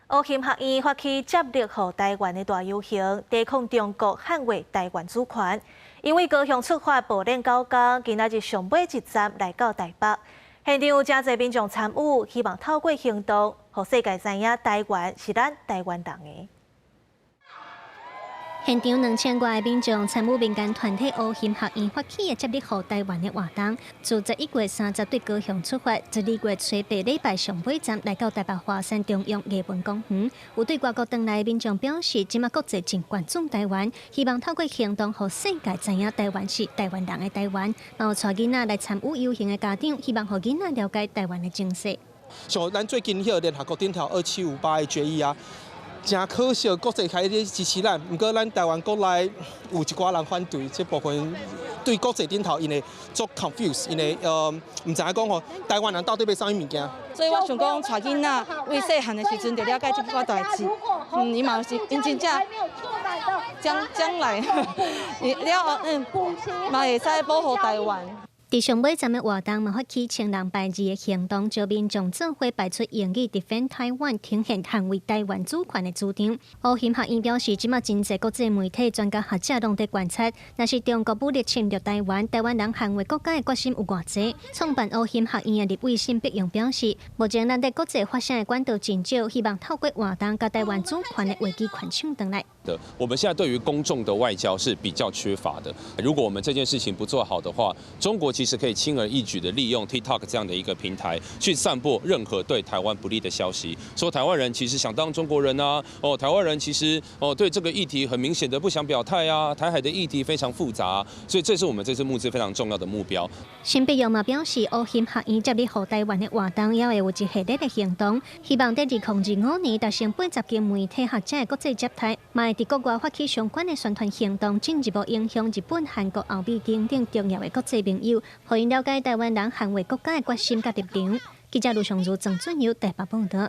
烏金學院發起接力予台灣的大遊行，抵抗中國捍衛台灣主權。因為高雄出發步練9工，今仔日上尾一站來到台北，現場有誠濟民眾參與，希望透過行動，予世界知影台灣是咱台灣人的。現場2000外民眾參與民間團體烏金學院發起的接力予台灣的活動，自11月30對高雄出發，12月初八禮拜上尾站來到台北華山中央藝文公園。有對外國轉來的民眾表示，這馬國際真關注台灣，希望透過行動予世界知影台灣是台灣人的台灣。有帶囡仔來參與遊行的家長，希望予囡仔了解台灣的情勢。像咱最近彼個聯合國頂頭2758的決議啊。誠可惜，國際開始支持咱，毋過咱台灣國內有一寡人反對，這部分對國際頂頭𪜶會足 confuse，𪜶會毋知影講吼，台灣人到底欲啥物物件。所以我想講，帶囡仔為細漢的時陣就了解這寡代誌，伊嘛是𪜶真正將將來了後，嘛會使保護台灣。佇上尾站的活動嘛，發起千人排字的行動，招民眾做伙排出英語 Defend Taiwan，呈現捍衛台灣主權的主張。烏金學院表示，這馬真濟國際媒體、專家學者攏佇觀察，若是中國武力侵略台灣，台灣人捍衛國家的決心有偌濟。創辦烏金學院的立委沈碧榮表示，目前咱佇國際發聲的管道真少，希望透過活動，共台灣主權的危機喚醒轉來。的，我們現在對於公眾的外交是比較缺乏的。如果我們這件事情不做好的話，中國其實可以輕而易舉的利用 TikTok 這樣的一個平台去散播任何對台灣不利的消息，說台灣人其實想當中國人啊，哦，台灣人其實哦對這個議題很明顯的不想表態啊，台海的議題非常複雜，所以這是我們這次募資非常重要的目標。沈碧榮嘛表示，烏金學院接力予台灣的活動，也會有一系列的行動，希望佇2025年達成80間媒體學者的國際接待，嘛會佇國外發起相關的宣傳行動，進一步影響日本、韓國、歐美等等重要的國際盟友，予𪜶了解台灣人捍衛國家的決心佮立場。記者盧尚如、鄭俊友台北報道。